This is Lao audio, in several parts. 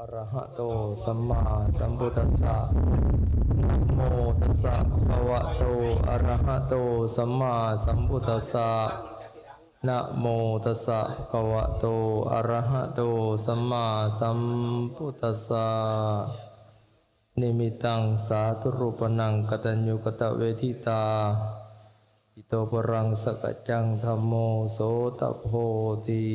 ອະຣະຫະໂຕ ສຳມາສຳພຸດທັດສະ ນະໂມຕັດສະ ພະຄະວະໂຕ ອະຣະຫະໂຕ ສຳມາສຳພຸດທັດສະ ນະໂມຕັດສະ ພະຄະວະໂຕ ອະຣະຫະໂຕ ສຳມາສຳພຸດທັດສະ ນິມິດຕັງ ສາທຸຮູປະນັງ ກະຕັນຍູກະຕະເວທິຕາ ອິໂຕປະລັງ ສັກກະຈັງ ທຳໂມ ໂສຕະໂພຕິ.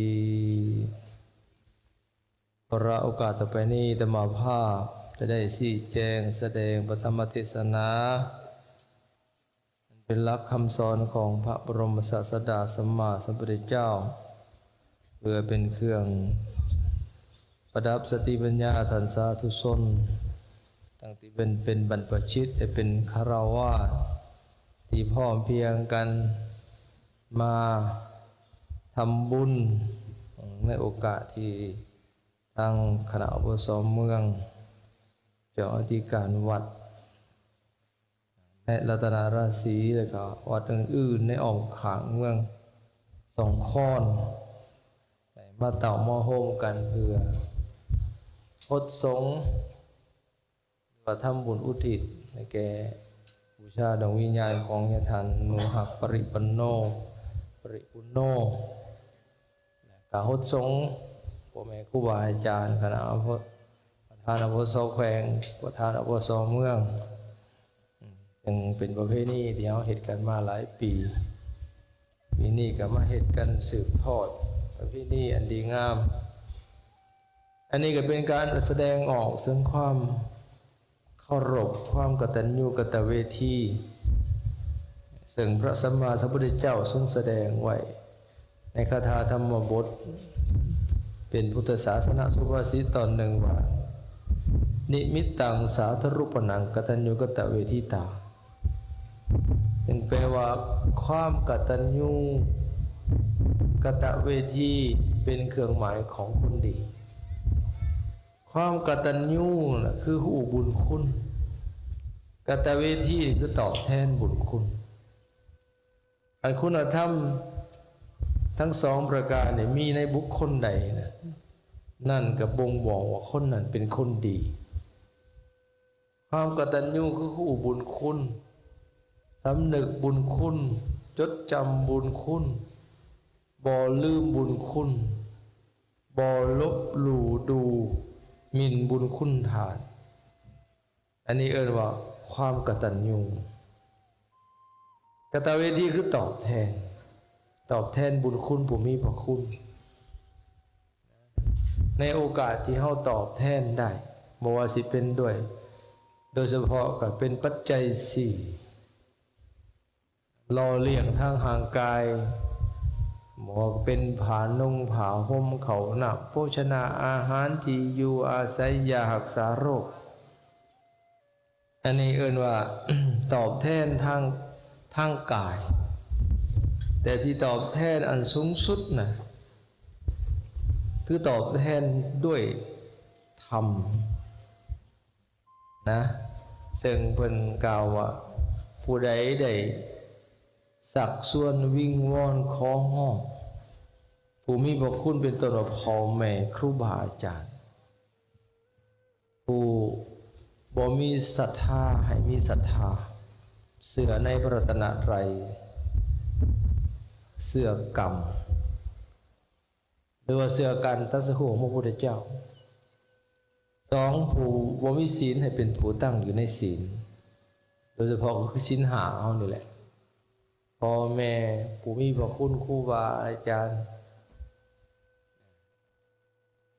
ວາລະໂອກາດຕໍ່ໄປນີ້ ອາດຕະມາພາບຈະໄດ້ຊີ້ແຈງສະແດງພະທຳມະເທດສະນາ ອັນເປັນຫຼັກຄຳສອນຂອງພະບໍລົມສາດສະດາສຳມາສຳພຸດທະເຈົ້າ ເພື່ອເປັນເຄື່ອງປະດັບສະຕິປັນຍາທ່ານສາທຸຊົນ ທັງທີ່ເປັນ ເປັນບັນພະຊິດ ແລະ ເປັນຄະລາວາດ ທີ່ພ້ອມພຽງກັນມາທຳບຸນ ໃນໂອກາດທີ່ ທາງຄະນະ ອບສ ເມືອງ, ເຈົ້າອະທິການວັດ ແລະ ລັດຕະນະລາສີ ແລະ ກະວັດອື່ນໆ ໃນອ້ອມຂ້າງເມືອງສອງຄອນ ໄດ້ມາເຕົ້າມາໂຮມກັນ ເພື່ອຫົດສົງ ວ່າທຳບຸນອຸທິດໃຫ້ແກ່ບູຊາດວງວິນຍານຂອງຍາທ່ານໜູຮັກປະລິປັນໂນ ປະລິປຸນໂນ ແລະ ກະຫົດສົງພໍ່ແມ່ຄູບາອາຈານ ຄະນະອາໂພ ປະທານ ອບສ ແຂວງ ປະທານ ອບສ ເມືອງ ຊຶ່ງເປັນປະເພນີທີ່ເຮົາເຮັດກັນມາຫຼາຍປີ. ປີນີ້ກໍມາເຮັດກັນສືບທອດປະເພນີອັນດີງາມ. ອັນນີ້ກໍເປັນການສະແດງອອກເຊິ່ງຄວາມເຄົາລົບ, ຄວາມກະຕັນຍູກະຕະເວທີ ເຊິ່ງພະສຳມາສຳພຸດທະເຈົ້າຊົງສະແດງໄວ້ໃນຄາຖາທຳມະບົດ ເປັນພຸດທະສາສະນະສຸພາສິດຕອນໜຶ່ງວ່າ ນິມິດຕັງ ສາທຸຮູປະນັງ ກະຕັນຍູກະຕະເວທິຕາ. ຊຶ່ງແປວ່າ ຄວາມກະຕັນຍູກະຕະເວທີ ເປັນເຄື່ອງໝາຍຂອງຄົນດີ. ຄວາມກະຕັນຍູນະ ຄືຮູ້ບຸນຄຸນ, ກະຕະເວທີຄືຕອບແທນບຸນຄຸນ. ອັນຄຸນນະທຳທັງສອງປະການນີ້ມີໃນບຸກຄົນໃດນະ ນັ້ນກໍບົ່ງບອກວ່າຄົນນັ້ນເປັນຄົນດີ. ຄວາມກະຕັນຍູຄືຮູ້ບຸນຄຸນ, ສຳນຶກບຸນຄຸນ, ຈົດຈຳບຸນຄຸນ, ບໍ່ລືມບຸນຄຸນ, ບໍ່ລົບຫຼູ່ດູໝິ່ນບຸນຄຸນທ່ານ. ອັນນີ້ເອີ້ນວ່າຄວາມກະຕັນຍູ. ກະຕະເວທີຄືຕອບແທນ, ຕອບແທນບຸນຄຸນຜູ້ມີພະຄຸນ. ໃນໂອກາດທີ່ເຮົາຕອບແທນໄດ້, ບໍ່ວ່າຊິເປັນດ້ວຍ, ໂດຍສະເພາະກໍເປັນປັດໄຈສີ່ ຫຼໍ່ລ້ຽງທາງຮ່າງກາຍ, ບໍ່ວ່າເປັນຜ້ານຸ່ງຜ້າຫົ່ມ, ເຂົ້ານ້ຳໂພຊະນາອາຫານ, ທີ່ຢູ່ອາໄສ, ຢາຮັກສາໂລກ. ອັນນີ້ເອີ້ນວ່າ ຕອບແທນທາງ, ທາງກາຍ, ແຕ່ທີ່ຕອບແທນອັນສູງສຸດນະ ຄືຕອບແທນດ້ວຍທຳນະ, ເຊິ່ງເພິ່ນກ່າວວ່າ ຜູ້ໃດໄດ້ຊັກຊວນວິງວອນຂໍຮ້ອງຜູ້ມີພະຄຸນ ເປັນຕົ້ນວ່າພໍ່ແມ່ ຄູບາອາຈານ, ຜູ້ບໍ່ມີສັດທາໃຫ້ມີສັດທາ, ເຊື່ອໃນພະລັດຕະນະໄຕ, ເຊື່ອກຳ ຫຼືວ່າເຊື່ອການຕັດສະຮູ້ຂອງພະພຸດທະເຈົ້າ. ສອງ, ຜູ້ບໍ່ມີສິນໃຫ້ເປັນຜູ້ຕັ້ງຢູ່ໃນສິນ, ໂດຍສະເພາະກໍຄືສິນຫ້າເຮົານີ້ແຫຼະ. ພໍ່ແມ່ຜູ້ມີພະຄຸນ, ຄູບາອາຈານ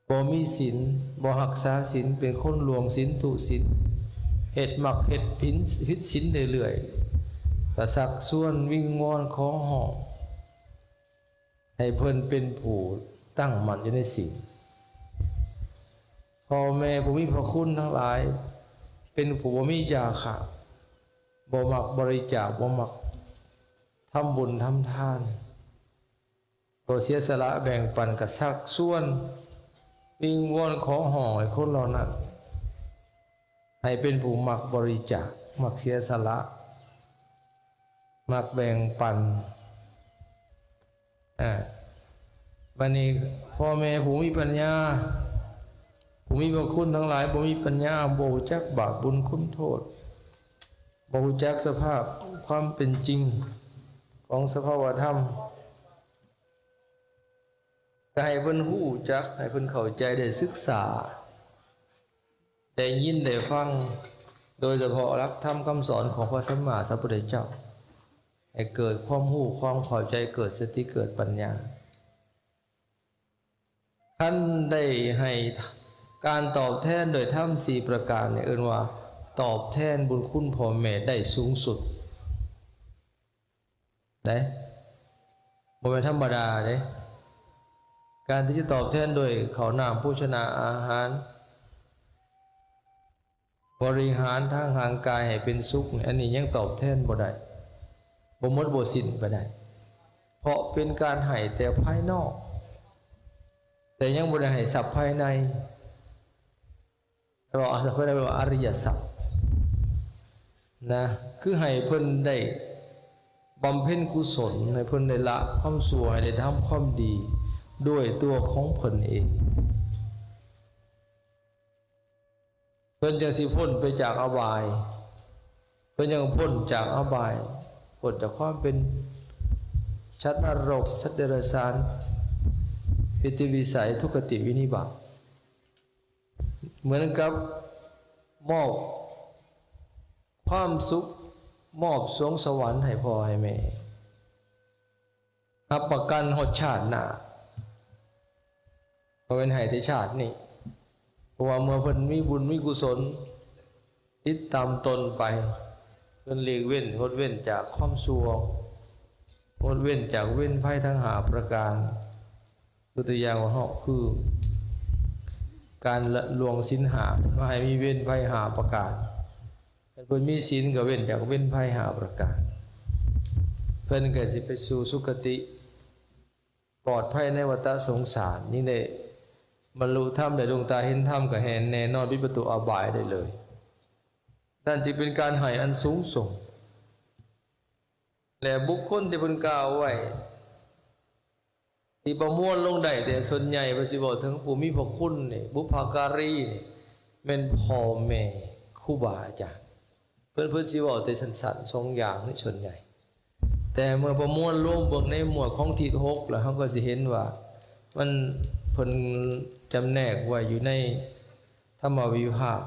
ບໍ່ມີສິນ, ບໍ່ຮັກສາສິນ, ເປັນຄົນລ່ວງສິນ, ທຸສິນ, ເຮັດມັກເຮັດຜິດ, ຜິດສິນເລື້ອຍໆ, ກໍຊັກຊວນວິງວອນຂໍຮ້ອງໃຫ້ເພິ່ນເປັນຜູ້ຕັ້ງໝັ້ນຢູ່ໃນສິນ. ພໍ່ແມ່ຜູ້ມີພະຄຸນທັງຫຼາຍ ເປັນຜູ້ບໍ່ມີຈາຄະ, ບໍ່ມັກບໍລິຈາກ, ບໍ່ມັກທຳບຸນທຳທານ. ກໍເສຍສະຫຼະແບ່ງປັນ, ກະຊັກຊວນວິງວອນຂໍຮ້ອງໃຫ້ຄົນເຫຼົ່ານັ້ນ ໃຫ້ເປັນຜູ້ມັກບໍລິຈາກ, ມັກເສຍສະຫຼະ, ມັກແບ່ງປັນ. ອາ, ບັດນີ້ພໍ່ແມ່ຜູ້ມີປັນຍາ ຜູ້ມີພະຄຸນທັງຫຼາຍບໍ່ມີປັນຍາ, ບໍ່ຮູ້ຈັກບາບບຸນຄຸນໂທດ, ບໍ່ຮູ້ຈັກສະພາບຄວາມເປັນຈິງຂອງສະພາວະທຳ. ກໍໃຫ້ເພິ່ນຮູ້ຈັກ, ໃຫ້ເພິ່ນເຂົ້າໃຈ, ໄດ້ສຶກສາ, ໄດ້ຍິນໄດ້ຟັງ, ໂດຍສະເພາະຫຼັກທຳຄຳສອນຂອງພະສຳມາສຳພຸດທະເຈົ້າ, ໃຫ້ເກີດຄວາມຮູ້ຄວາມເຂົ້າໃຈ, ເກີດສະຕິ, ເກີດປັນຍາ. ຄັນໄດ້ໃຫ້ການຕອບແທນໂດຍທຳສີ່ປະການນີ້ ເອີ້ນວ່າຕອບແທນບຸນຄຸນພໍ່ແມ່ໄດ້ສູງສຸດເດ້, ບໍ່ແມ່ນທຳມະດາເດ້. ການທີ່ຈະຕອບແທນໂດຍເຂົ້ານ້ຳໂພຊະນາອາຫານ, ບໍລິຫານທາງຮ່າງກາຍໃຫ້ເປັນສຸກນີ້ ອັນນີ້ຍັງຕອບແທນບໍ່ໄດ້, ບໍ່ໝົດບໍ່ສິ້ນປານໃດ, ເພາະເປັນການໃຫ້ແຕ່ພາຍນອກ, ແຕ່ຍັງບໍ່ໄດ້ໃຫ້ຊັບພາຍໃນ. ເວົ້າ ເພິ່ນເອີ້ນວ່າອະລິຍະຊັບນະ, ຄືໃຫ້ເພິ່ນໄດ້ບຳເພັນກຸສົນ, ໃຫ້ເພິ່ນໄດ້ລະຄວາມຊົ່ວ, ໃຫ້ໄດ້ທຳຄວາມດີດ້ວຍຕົວຂອງເພິ່ນເອງ. ເພິ່ນຈັ່ງຊິພົ້ນໄປຈາກອະບາຍ, ເພິ່ນຍັງພົ້ນຈາກອະບາຍ, ພົ້ນຈາກຄວາມເປັນສັດນະລົກ, ສັດເດຍລະສານ, ເປດຕິວິໄສ, ທຸກຄະຕິວິນິບາດ. ເໝືອນກັບມອບຄວາມສຸກ, ມອບສວງສະຫວັນໃຫ້ພໍ່ໃຫ້ແມ່. ຮັບປະກັນຮອດຊາດໜ້າ, ບໍ່ແມ່ນໃຫ້ແຕ່ຊາດນີ້, ເພາະວ່າເມື່ອເພິ່ນມີບຸນມີກຸສົນຕິດຕາມຕົນໄປ, ເພິ່ນຫຼີກເວັ້ນ, ງົດເວັ້ນຈາກຄວາມຊົ່ວ, ງົດເວັ້ນຈາກເວນໄພທັງຫ້າປະການ. ຍົກຕົວຢ່າງວ່າເຮົາ ຄືການລະ ລ່ວງສິນຫ້າ, ມາໃຫ້ມີເວນໄພຫ້າປະການ. ຄັນເພິ່ນມີສິນກໍເວັ້ນຈາກເວນໄພຫ້າປະການ, ເພິ່ນກໍຊິໄປສູ່ສຸຄະຕິ, ປອດໄພໃນວັດຕະສົງສານ, ຍິ່ງໄດ້ບັນລຸທຳ, ໄດ້ດວງຕາເຫັນທຳ, ກໍແມ່ນແນ່ນອນ ປິດປະຕູອະບາຍໄດ້ເລີຍ. ນັ້ນຈຶ່ງເປັນການໃຫ້ອັນສູງສົ່ງ. ແລະ ບຸກຄົນທີ່ເພິ່ນກ່າວໄວ້ ທີ່ປະມວນລົງໄດ້, ແຕ່ສ່ວນໃຫຍ່ເພິ່ນຊິເວົ້າເຖິງຜູ້ມີພະຄຸນນີ້, ບຸບພະກາລີນີ້, ແມ່ນພໍ່ແມ່, ຄູບາອາຈານ. ເພິ່ນ, ເພິ່ນຊິເວົ້າແຕ່ສັ້ນໆ ສອງຢ່າງນີ້ສ່ວນໃຫຍ່. ແຕ່ເມື່ອປະມວນລວມເບິ່ງໃນໝວດຂອງທິດຫົກແລ້ວ, ເຮົາກໍຊິເຫັນວ່າມັນ, ເພິ່ນຈຳແນກໄວ້ຢູ່ໃນທຳມະວິພາກ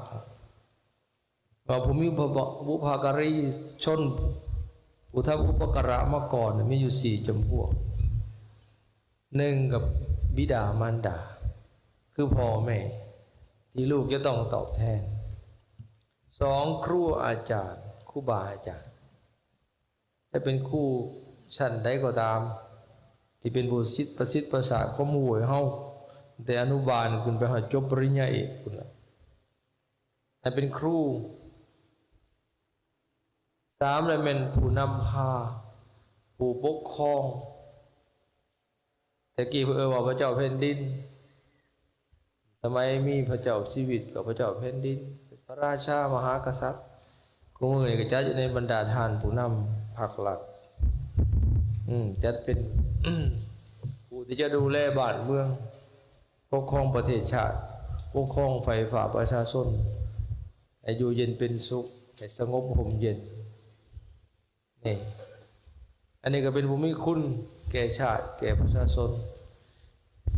ວ່າຜູ້ມີບຸບພະກາລີຊົນ ຜູ້ທຳອຸປະກາລະມາກ່ອນ ມີຢູ່ສີ່ຈຳພວກ. ໜຶ່ງ ກັບບິດາມານດາ ຄືພໍ່ແມ່ ທີ່ລູກຈະຕ້ອງຕອບແທນ. ສອງ ຄູອາຈານ, ຄູບາອາຈານ ຈະເປັນຄູຊັ້ນໃດກໍຕາມ ທີ່ເປັນຜູ້ສິດ ປະສິດປະສາດຄວາມຮູ້ໃຫ້ເຮົາ ແຕ່ອະນຸບານຂຶ້ນໄປຮອດຈົບປະລິນຍາເອກພຸ້ນລະ ໃຫ້ເປັນຄູ. ສາມ ລະແມ່ນຜູ້ນຳພາ, ຜູ້ປົກຄອງ. ແຕ່ກີ້ເພິ່ນເອີ້ນວ່າພະເຈົ້າແຜ່ນດິນ, ສະໄໝມີພະເຈົ້າຊີວິດກໍພະເຈົ້າແຜ່ນດິນ, ເປັນພະລາຊາມະຫາກະສັດ. ຄູ່ມື້ນີ້ກໍຈັດຢູ່ໃນບັນດາທ່ານຜູ້ນຳພັກລັດ, ອືມ, ຈັດເປັນຜູ້ທີ່ຈະດູແລບ້ານເມືອງ, ປົກຄອງປະເທດຊາດ, ປົກຄອງໄຟຟ້າປະຊາຊົນ ໃຫ້ຢູ່ເຢັນເປັນສຸກ, ໃຫ້ສະຫງົບຮົ່ມເຢັນ. ນີ້ ອັນນີ້ກໍເປັນຜູ້ມີຄຸນແກ່ຊາດ, ແກ່ປະຊາຊົນ.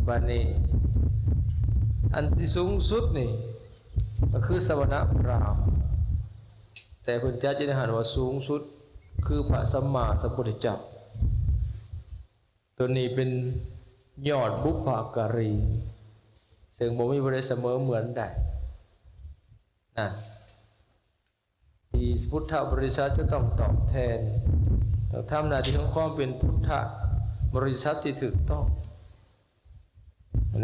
ບາດນີ້ ອັນທີ່ສູງສຸດນີ້ກໍຄືສະມະນະພຣາມ, ແຕ່ເພິ່ນຈັດຢູ່ໃນຫັ້ນວ່າສູງສຸດຄືພະສຳມາສຳພຸດທະເຈົ້າ. ຕົວນີ້ເປັນຍອດບຸບພະກາລີ, ເຊິ່ງບໍ່ມີຜູ້ໃດສະເໝີເໝືອນໄດ້. ນັ້ນ ທີ່ພຸດທະບໍລິສັດຈະຕ້ອງຕອບແທນ, ຕ້ອງທຳໜ້າທີ່ຂອງຄວາມເປັນພຸດທະບໍລິສັດທີ່ຖືກຕ້ອງ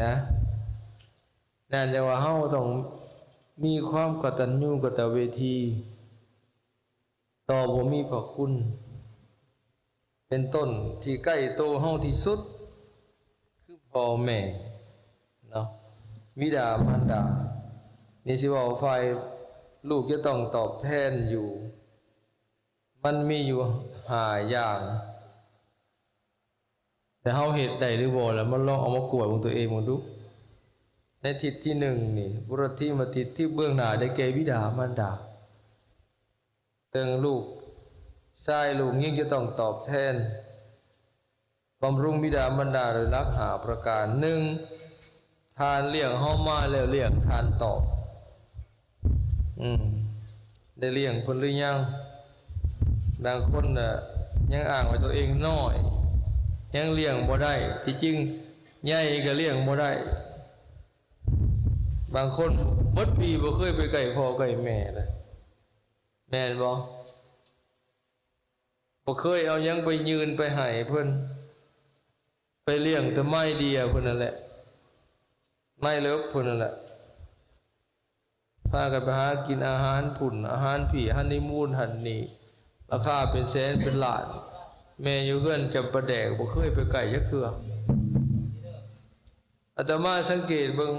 ນະ. ນັ້ນແປວ່າເຮົາຕ້ອງມີຄວາມກະຕັນຍູກະຕະເວທີຕໍ່ຜູ້ມີພະຄຸນ. ເປັນຕົ້ນທີ່ໃກ້ໂຕເຮົາທີ່ສຸດ ຄືພໍ່ແມ່ເນາະ, ບິດາມານດາ. ນີ້ຊິເວົ້າຝ່າຍລູກຈະຕ້ອງຕອບແທນຢູ່, ມັນມີຢູ່ຫ້າຢ່າງ. ແຕ່ເຮົາເຮັດໄດ້ຫຼືບໍ່ລະ? ມາລອງເອົາມາກວດເບິ່ງຕົວເອງເບິ່ງດູ. ໃນທິດທີໜຶ່ງນີ້ ປຸດທິມະທິດ ທິດເບື້ອງໜ້າໄດ້ແກ່ບິດາມານດາ ເຊິ່ງລູກຊາຍລູກຍິງຈະຕ້ອງຕອບແທນ ບຳລຸງບິດາມານດາໂດຍຫຼັກຫ້າປະການ. ໜຶ່ງ, ທ່ານລ້ຽງເຮົາມາແລ້ວ ລ້ຽງທ່ານຕອບ. ອືມ ໄດ້ລ້ຽງເພິ່ນຫຼືຍັງ? ບາງຄົນນະ ຍັງອ້າງວ່າຕົວເອງນ້ອຍ ຍັງລ້ຽງບໍ່ໄດ້, ທີ່ຈິງໃຫຍ່ກໍລ້ຽງບໍ່ໄດ້. ບາງຄົນໝົດປີບໍ່ເຄີຍໄປໃກ້ພໍ່ໃກ້ແມ່ເລີຍ ແມ່ນບໍ່? ບໍ່ເຄີຍເອົາຫຍັງໄປຍື່ນໄປໃຫ້ເພິ່ນ, ໄປລ້ຽງແຕ່ໄມ້ເດຍເພິ່ນນັ້ນແຫຼະ ໄມ້ເລິບເພິ່ນນັ້ນແຫຼະ. ພາກັນໄປຫາກິນອາຫານພຸ້ນອາຫານພີ້ ຮັນນີມູນຫັ້ນນີ້ ລາຄາເປັນແສນເປັນລ້ານ. ແມ່ຢູ່ເຮືອນຈຳປາແດກ ບໍ່ເຄີຍໄປໃກ້ຈັກເທື່ອ. ອາດຕະມາສັງເກດເບິ່ງ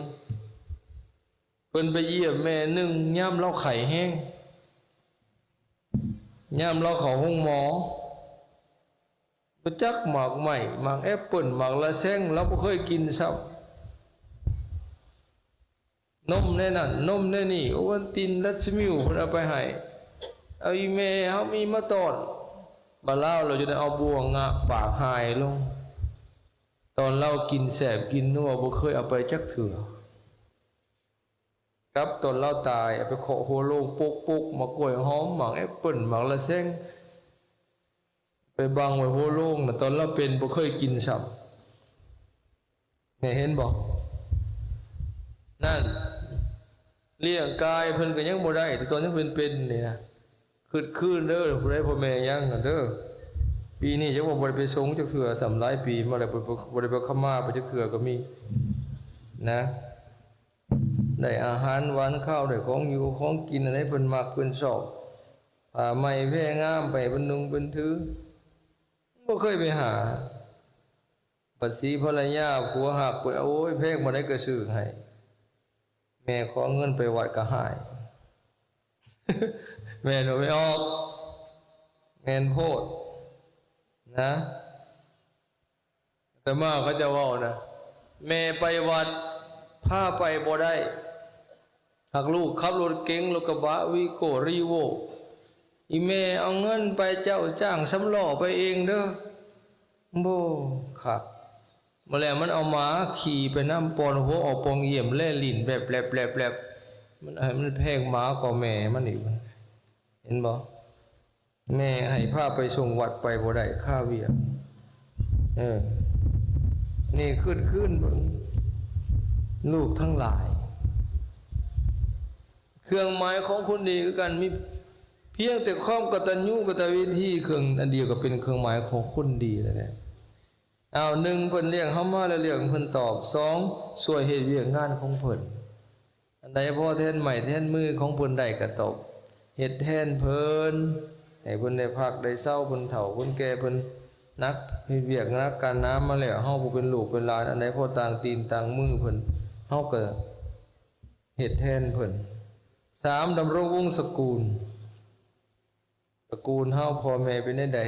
ເພິ່ນໄປຢ້ຽມແມ່ໜຶ່ງ ຍາມລາວໄຂ້ແຮງ ຍາມລາວເຂົ້າໂຮງໝໍ ບໍ່ຈັກໝາກໄມ້ ໝາກແອັບເປິ້ນ ໝາກລະແຊງ ລາວບໍ່ເຄີຍກິນຊ້ຳ. ນົມແນວນັ້ນ ນົມແນວນີ້ ໂອວັນຕິນ ລັດສະມິວ ເພິ່ນເອົາໄປໃຫ້ ເອົາອີ່ແມ່ເຮົາມີມາຕ້ອນ. ບາດລາວລະຈົນໄດ້ເອົາບ່ວງງະປາກຫາຍລົງ. ຕອນລາວກິນແຊບກິນນົວ ບໍ່ເຄີຍເອົາໄປຈັກເທື່ອ. ກັບຕອນລາວຕາຍ ເອົາໄປເຄາະຫົວໂລງ ປົກໆ ໝາກກ້ວຍຫອມ ໝາກແອັບເປິ້ນ ໝາກລະແຊງ ໄປບັງໄວ້ຫົວໂລງນະ ຕອນລາວເປັນບໍ່ເຄີຍກິນຊ້ຳ. ແມ່ເຫັນບໍ່? ນັ້ນ ລ້ຽງກາຍເພິ່ນກໍຍັງບໍ່ໄດ້ ແຕ່ຕອນຍັງເປັນໆ ນີ້ນະ. ຄຶດຄືນເດີ ຜູ້ໃດພໍ່ແມ່ຍັງນະເດີ. ປີນີ້ຈັກວ່າບໍ່ໄດ້ໄປສົງຈັກເທື່ອຊ້ຳ ຫຼາຍປີມາແລ້ວ ບໍ່ ບໍ່ ບໍ່ໄດ້ໄປຂະມາໄປຈັກເທື່ອກໍມີນະ. ໄດ້ອາຫານຫວານຄາວ ໄດ້ຂອງຢູ່ຂອງກິນ ອັນໃດເພິ່ນມັກເພິ່ນຊອບ ຜ້າໄໝ້ແພງາມ ໄປເພິ່ນນຸ່ງເພິ່ນຖື ບໍ່ເຄີຍໄປຫາ. ບັດສີພັນລະຍາ ຜົວຮັກເພິ່ນ ໂອ້ຍ ແພງປານໃດກໍຊື້ໃຫ້. ແມ່ຂໍເງິນໄປວັດກໍໃຫ້ ແມ່ນບໍ່ແມ່ອອກ? ແມ່ນໂພດນະ. ອາດຕະມາເຂົາເຈົ້າເວົ້ານະ ແມ່ໄປວັດພາໄປບໍ່ໄດ້ ຫາກລູກຂັບລົດເກັງ ລົດກະບະ ວີໂກ້ ຣີໂວ້ ອີ່ແມ່ເອົາເງິນໄປ ເຈົ້າຈ້າງສຳລໍ້ໄປເອງເດີ. ໂອ້ ຄັກ. ມາແລ້ວມັນເອົາໝາຂີ່ໄປນຳ ປ່ອນຫົວອອກປ່ອງຢ້ຽມ ແລຫຼິ້ນແບບແບບແບບແບບ. ມັນໃຫ້ມັນແພງໝາກວ່າແມ່ມັນອີກ ເຫັນບໍ່? ແມ່ໃຫ້ພາໄປສົ່ງວັດໄປບໍ່ໄດ້ ຄາວຽກ. ເອີ ນີ້ຄຶດຄືນເບິ່ງ ລູກທັງຫຼາຍ ເຄື່ອງໝາຍຂອງຄົນດີຄືກັນ ມີພຽງແຕ່ຄວາມກະຕັນຍູກະຕະເວທີ ເຄື່ອງອັນດຽວກໍເປັນເຄື່ອງໝາຍຂອງຄົນດີແລ້ວແຫຼະ. ອ້າວ ໜຶ່ງ ເພິ່ນລ້ຽງເຮົາມາແລ້ວ ລ້ຽງເພິ່ນຕອບ. ສອງ ຊ່ວຍເຮັດວຽກງານຂອງເພິ່ນ ອັນໃດພໍແທນໄມ້ແທນມືຂອງເພິ່ນໄດ້ກໍຕອບ ເຮັດແທນເພິ່ນ ໃຫ້ເພິ່ນໄດ້ພັກໄດ້ເຊົາ ເພິ່ນເຖົ້າເພິ່ນແກ່ ເພິ່ນໜັກ ເຮັດວຽກໜັກການໜາມາແລ້ວ ເຮົາຜູ້ເປັນລູກເປັນຫຼານ ອັນໃດພໍຕ່າງຕີນຕ່າງມືເພິ່ນ ເຮົາກໍເຮັດແທນເພິ່ນ. ສາມ ດຳລົງວົງສະກຸນ ຕະກູນເຮົາ ພໍ່ແມ່ເປັນແນວໃດ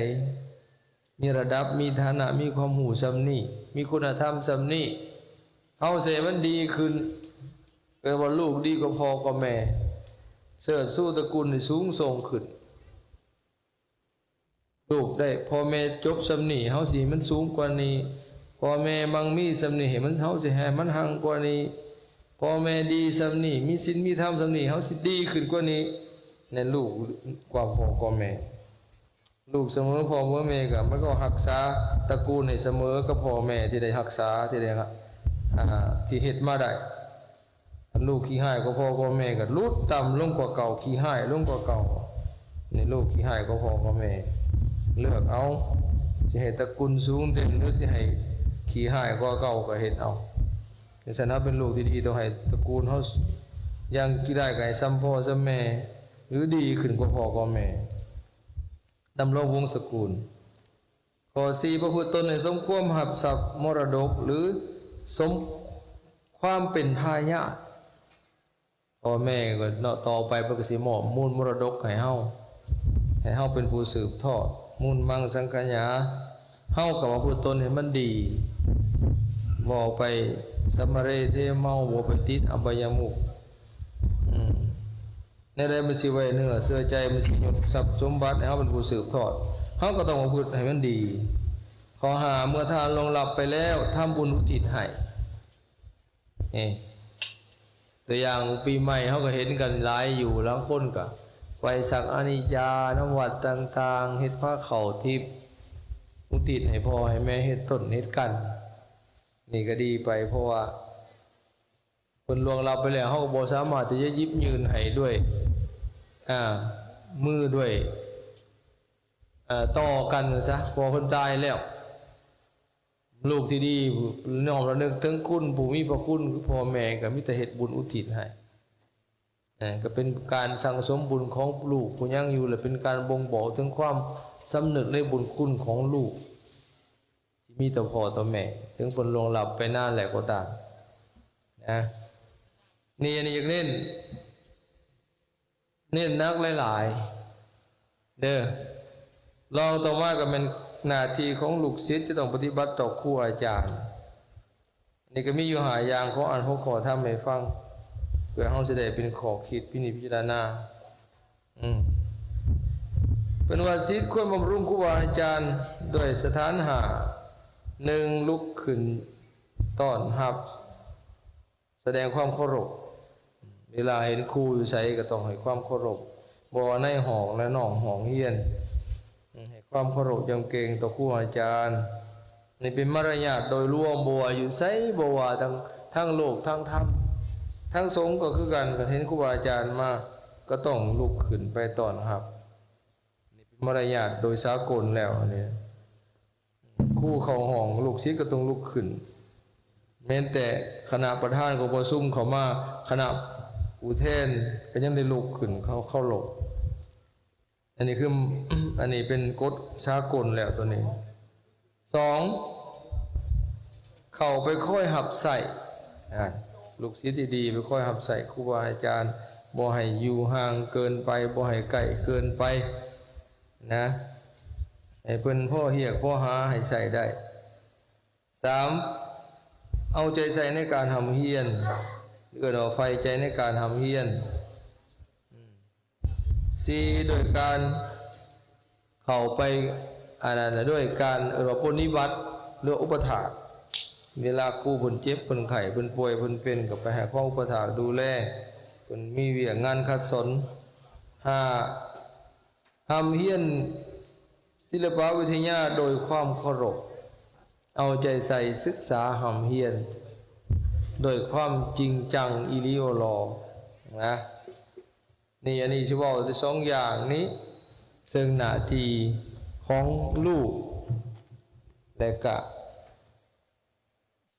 ມີລະດັບ ມີຖານະ ມີຄວາມຮູ້ຊ່ຳນີ້ ມີຄຸນນະທຳຊ່ຳນີ້ ເຮົາຊິໃຫ້ມັນດີຂຶ້ນ ເອີ້ນວ່າລູກດີກວ່າພໍ່ກວ່າແມ່ ເຊີດຊູຕະກູນໃຫ້ສູງສົ່ງຂຶ້ນ. ລູກໄດ້ພໍ່ແມ່ຈົບຊ່ຳນີ້ ເຮົາຊິໃຫ້ມັນສູງກວ່ານີ້ ພໍ່ແມ່ມັ່ງມີຊ່ຳນີ້ ໃຫ້ມັນ ເຮົາຊິໃຫ້ມັນຮັ່ງກວ່ານີ້ ພໍ່ແມ່ດີຊ່ຳນີ້ ມີສິນມີທຳຊ່ຳນີ້ ເຮົາຊິດີຂຶ້ນກວ່ານີ້. ແມ່ນລູກກວ່າພໍ່ກວ່າແມ່ ລູກສະເໝີພໍ່ເໝີແມ່ກໍ ມັນກໍຮັກສາຕະກູນໃຫ້ສະເໝີກັບພໍ່ແມ່ທີ່ໄດ້ຮັກສາ ທີ່ໄດ້ ອ່າ ທີ່ເຮັດມາໄດ້. ຄັນລູກຂີ້ຮ້າຍກວ່າພໍ່ກວ່າແມ່ກໍຫຼຸດຕ່ຳລົງກວ່າເກົ່າ ຂີ້ຮ້າຍລົງກວ່າເກົ່າ ນີ້ລູກຂີ້ຮ້າຍກວ່າພໍ່ກວ່າແມ່ ເລືອກເອົາ ຊິໃຫ້ຕະກຸນສູງເດັ່ນ ຫຼື ຊິໃຫ້ຂີ້ຮ້າຍກວ່າເກົ່າກໍເຮັດເອົາ. ຈັ່ງຊັ້ນ ເຮົາເປັນລູກທີ່ດີ ຕ້ອງໃຫ້ຕະກູນເຮົາ ຢ່າງຂີ້ຮ້າຍກໍໃຫ້ຊ່ຳພໍ່ຊ່ຳແມ່ ຫຼື ດີຂຶ້ນກວ່າພໍ່ກວ່າແມ່ ດຳລົງວົງສະກຸນ. ຂໍ້ສີ່ ປະພຶດຕົນໃຫ້ສົມຄວາມຮັບຊັບມໍລະດົກ ຫຼື ສົມຄວາມເປັນທາຍາດ. ພໍ່ແມ່ກໍເນາະ ຕໍ່ໄປເພິ່ນກໍຊິມອບມູນມໍລະດົກໃຫ້ເຮົາ ໃຫ້ເຮົາເປັນຜູ້ສືບທອດ ມູນມັງສັງຂະຍາ ເຮົາກໍປະພຶດຕົນໃຫ້ມັນດີ ບໍ່ໄປສຳມະເຣເທເມົາ ບໍ່ໄປຕິດອະບາຍະມຸກ. ອືມ ແນວໃດມັນຊິໄວ້ເນື້ອເຊື່ອໃຈ ມັນຊິຍົກຊັບສົມບັດໃຫ້ເຮົາເປັນຜູ້ສືບທອດ ເຮົາກໍຕ້ອງປະພຶດໃຫ້ມັນດີ. ຂໍ້ຫ້າ ເມື່ອທ່ານລ່ວງລັບໄປແລ້ວ ທຳບຸນອຸທິດໃຫ້. ນີ້ ຕົວຢ່າງປີໃໝ່ເຮົາກໍເຫັນກັນຫຼາຍຢູ່ ລາງຄົນກໍໄປສັກອານິດຢານຳວັດຕ່າງໆ ເຮັດພາເຂົ້າທິບ ອຸທິດໃຫ້ພໍ່ໃຫ້ແມ່ ເຮັດຕົ້ນເຮັດກັນ ນີ້ກໍດີໄປ ເພາະວ່າເພິ່ນລ່ວງລັບໄປແລ້ວ ເຮົາກໍບໍ່ສາມາດທີ່ຈະຫຍິບຍື່ນໃຫ້ດ້ວຍ ອາ ມືດ້ວຍ ອາ ຕໍ່ກັນຊະ ເພາະວ່າເພິ່ນຕາຍແລ້ວ. ລູກທີ່ດີ ນ້ອມລະນຶກເຖິງຄຸນຜູ້ມີພະຄຸນຄືພໍ່ແມ່ ກໍມີແຕ່ເຮັດບຸນອຸທິດໃຫ້. ເອີ ກໍເປັນການສັ່ງສົມບຸນຂອງລູກຜູ້ຍັງຢູ່ ແລະ ເປັນການບົ່ງບອກເຖິງຄວາມສຳນຶກໃນບຸນຄຸນຂອງລູກທີ່ມີຕໍ່ພໍ່ຕໍ່ແມ່ ເຖິງເພິ່ນລ່ວງລັບໄປນານແລ້ວກໍຕາມນະ. ນີ້ ອັນນີ້ຢາກເນັ້ນ ເນັ້ນໜັກຫຼາຍໆເດີ້. ລອງຕໍ່ມາກໍແມ່ນໜ້າທີ່ຂອງລູກສິດຈະຕ້ອງປະຕິບັດຕໍ່ຄູອາຈານ. ນີ້ກໍມີຢູ່ຫ້າຢ່າງ ຂໍອ່ານຫົວຂໍ້ທຳໃຫ້ຟັງ ເພື່ອເຮົາຊິໄດ້ເປັນຂໍ້ຄິດພິນິດພິຈາລະນາ. ອືມ ເພິ່ນວ່າສິດຄວນບຳລຸງຄູບາອາຈານດ້ວຍສະຖານຫ້າ. ໜຶ່ງ ລຸກຂຶ້ນຕ້ອນຮັບ ສະແດງຄວາມເຄົາລົບ. ເວລາເຫັນຄູຢູ່ໃສກໍຕ້ອງໃຫ້ຄວາມເຄົາລົບ ບໍ່ວ່າໃນຫ້ອງ ແລະ ນອກຫ້ອງຮຽນ ໃຫ້ຄວາມເຄົາລົບຢຳເກງຕໍ່ຄູອາຈານ. ນີ້ເປັນມາລະຍາດໂດຍລວມ ບໍ່ວ່າຢູ່ໃສ ບໍ່ວ່າທັງ ທັງໂລກ ທັງທຳ ທັງສົງກໍຄືກັນ. ຄັນເຫັນຄູບາອາຈານມາ ກໍຕ້ອງລຸກຂຶ້ນໄປຕ້ອນຮັບ. ນີ້ເປັນມາລະຍາດໂດຍສາກົນແລ້ວ ອັນນີ້. ຄູເຂົ້າຫ້ອງ ລູກສິດກໍຕ້ອງລຸກຂຶ້ນ. ແມ່ນແຕ່ຄະນະປະທານກອງປະຊຸມເຂົ້າມາ ຄະນະຜູ້ແທນກໍຍັງໄດ້ລຸກຂຶ້ນເຄົາ ເຄົາລົບ. ອັນນີ້ຄື ອັນນີ້ເປັນກົດສາກົນແລ້ວໂຕນີ້. ສອງ ເຂົ້າໄປຄອຍຮັບໃຊ້ ອາ ລູກສິດທີ່ດີໄປຄອຍຮັບໃຊ້ຄູບາອາຈານ ບໍ່ໃຫ້ຢູ່ຫ່າງເກີນໄປ ບໍ່ໃຫ້ໃກ້ເກີນໄປນະ ໃຫ້ເພິ່ນພໍຮຽກພໍຫາໃຫ້ໃຊ້ໄດ້. ສາມ ເອົາໃຈໃສ່ໃນການຮ່ຳຮຽນ ເອີ້ນວ່າໃຝ່ໃຈໃນການຮ່ຳຮຽນ. ສີ່ ໂດຍການເຂົ້າໄປ ອັນນັ້ນ ໂດຍການເອີ້ນວ່າປົນນິບັດ ຫຼື ອຸປະຖາກ. ເວລາຄູເພິ່ນເຈັບເພິ່ນໄຂ້ເພິ່ນປ່ວຍເພິ່ນເປັນ ກໍໄປໃຫ້ຄວາມອຸປະຖາກດູແລ ເພິ່ນມີວຽກງານຂັດສົນ. ຫ້າ ຮ່ຳຮຽນສິລະປະວິທະຍາໂດຍຄວາມເຄົາລົບ ເອົາໃຈໃສ່ສຶກສາຮ່ຳຮຽນໂດຍຄວາມຈິງຈັງອີ່ຫຼີໂອຫຼໍນະ. ນີ້ ອັນນີ້ຊິເວົ້າແຕ່ສອງຢ່າງນີ້ ເຊິ່ງໜ້າທີ່ຂອງລູກ ແລະກະ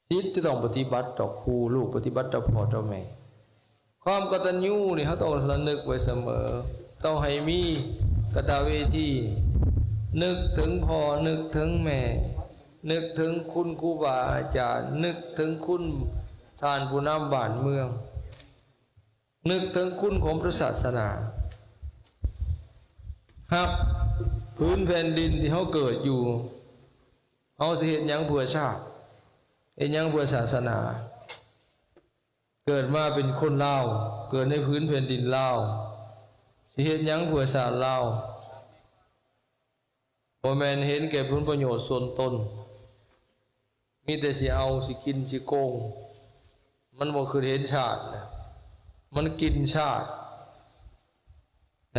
ສິດຈະຕ້ອງປະຕິບັດຕໍ່ຄູ ລູກປະຕິບັດຕໍ່ພໍ່ຕໍ່ແມ່. ຄວາມກະຕັນຍູນີ້ເຮົາຕ້ອງລະນຶກໄວ້ສະເໝີ ຕ້ອງໃຫ້ມີກະຕະເວທີ ນຶກເຖິງພໍ່ ນຶກເຖິງແມ່ ນຶກເຖິງຄຸນຄູບາອາຈານ ນຶກເຖິງຄຸນທ່ານຜູ້ນຳບ້ານເມືອງ ນຶກເຖິງຄຸນຂອງພະສາສະໜາ ຮັກຜືນແຜ່ນດິນທີ່ເຮົາເກີດຢູ່. ເຮົາຊິເຮັດຫຍັງເພື່ອຊາດ ເຮັດຫຍັງເພື່ອສາສະໜາ? ເກີດມາເປັນຄົນລາວ ເກີດໃນຜືນແຜ່ນດິນລາວ ຊິເຮັດຫຍັງເພື່ອຊາດລາວ? ບໍ່ແມ່ນເຫັນແກ່ຜົນປະໂຫຍດສ່ວນຕົນ ມີແຕ່ຊິເອົາ ຊິກິນ ຊິໂກງ. ມັນບໍ່ຄິດເຫັນຊາດ ມັນກິນຊາດ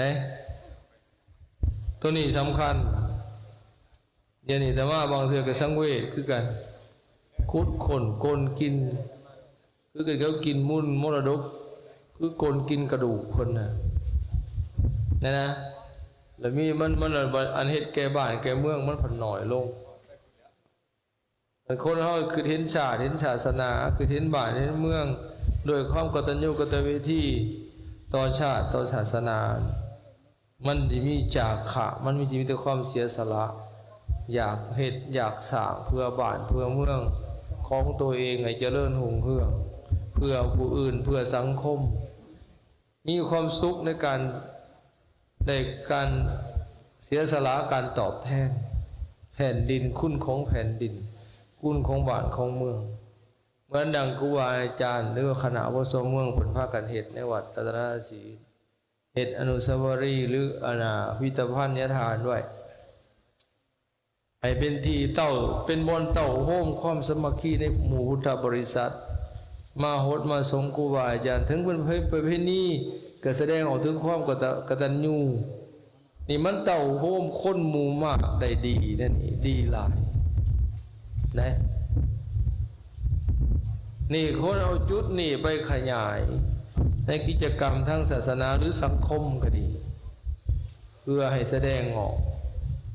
ນະ. ໂຕນີ້ສຳຄັນ. ດຽວນີ້ອາດຕະມາບາງເທື່ອກໍສັງເວດຄືກັນ ຂຸດຄົ້ນ ກົ້ນກິນ ຄືກັນກັບກິນມູນມໍລະດົກ ຄືກົ້ນກິນກະດູກເພິ່ນນະ ນັ້ນນະ. ແລ້ວມີມັນ ມັນ ອັນເຮັດແກ່ບ້ານແກ່ເມືອງມັນພັດໜ້ອຍລົງ. ຄັນຄົນເຮົາຄິດເຫັນຊາດ ເຫັນສາສະໜາ ຄິດເຫັນບ້ານເຫັນເມືອງ ດ້ວຍຄວາມກະຕັນຍູກະຕະເວທີຕໍ່ຊາດ ຕໍ່ສາສະໜາ ມັນຊິມີຈາຄະ ມັນມີ ຊິມີແຕ່ຄວາມເສຍສະຫຼະ ຢາກເຮັດ ຢາກສ້າງເພື່ອບ້ານເພື່ອເມືອງຂອງໂຕເອງໃຫ້ຈະເລີນຮຸ່ງເຮືອງ ເພື່ອຜູ້ອື່ນ ເພື່ອສັງຄົມ ມີຄວາມສຸກໃນການ ໄດ້ການເສຍສະຫຼະ ການຕອບແທນແຜ່ນດິນ ຄຸນຂອງແຜ່ນດິນ ຄຸນຂອງບ້ານຂອງເມືອງ. ເໝືອນດັ່ງຄູບາອາຈານ ຫຼືວ່າຄະນະອາວຸໂສເມືອງເພິ່ນພາກັນເຮັດໃນວັດລັດຕະນະສີ ເຮັດອະນຸສາວະລີ ຫຼື ອັນນ່າ ພິພິທະພັນຍະຖານໄວ້ ໃຫ້ເປັນທີ່ເຕົ້າ ເປັນບ່ອນເຕົ້າໂຮມຄວາມສາມັກຄີໃນໝູ່ພຸດທະບໍລິສັດ ມາຫົດມາສົງຄູບາອາຈານ. ເຖິງເປັນປະເພນີ ກໍສະແດງອອກເຖິງຄວາມກະຕະ ກະຕັນຍູ. ນີ້ມັນເຕົ້າໂຮມຄົນໝູ່ມາກໄດ້ດີນະ ນີ້ດີຫຼາຍນະ. ນີ້ຄົນເອົາຈຸດນີ້ໄປຂະຫຍາຍໃນກິດຈະກຳທາງສາສະໜາ ຫຼື ສັງຄົມກໍດີ ເພື່ອໃຫ້ສະແດງອອກ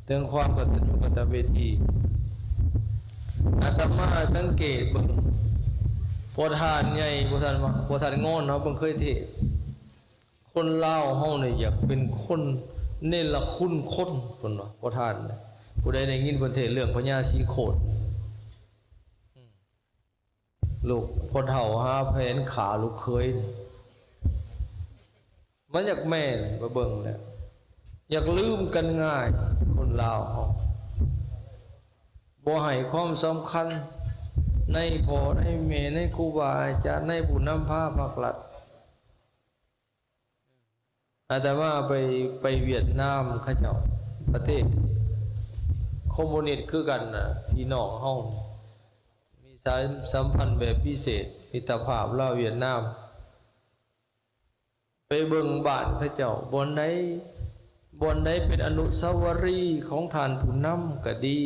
ເຖິງຄວາມກະຕັນຍູກະຕະເວທີ. ອາດຕະມາສັງເກດເບິ່ງ ພໍ່ທ່ານໃຫຍ່ ພໍ່ທ່ານ ພໍ່ທ່ານງອນເຮົາເພິ່ນເຄີຍເທດ ຄົນລາວເຮົານີ້ຢາກເປັນຄົນເນລະຄຸນຄົນ ເພິ່ນວ່າ ພໍ່ທ່ານນະ. ຜູ້ໃດໄດ້ຍິນເພິ່ນເທດເລື່ອງພະຍາສີໂຄດ ລູກພໍ່ເຖົ້າຫາແຜນຂ້າລູກເຂີຍ ມັນຢາກແມ່ນ ມາເບິ່ງແລ້ວ ຢາກລືມກັນງ່າຍ ຄົນລາວເຮົາ ບໍ່ໃຫ້ຄວາມສຳຄັນໃນພໍ່ໃນແມ່ ໃນຄູບາອາຈານ ໃນຜູ້ນຳພາພັກລັດ. ອາດຕະມາໄປ ໄປຫວຽດນາມ ເຂົາເຈົ້າ ປະເທດຄອມມູນິດຄືກັນນະ ພີ່ນ້ອງເຮົາ ມີສາຍສຳພັນແບບພິເສດ ມິດຕະພາບລາວຫວຽດນາມ. ໄປເບິ່ງບ້ານເຂົາເຈົ້າ ບ່ອນໃດ ບ່ອນໃດເປັນອະນຸສາວະລີຂອງທ່ານຜູ້ນຳກໍດີ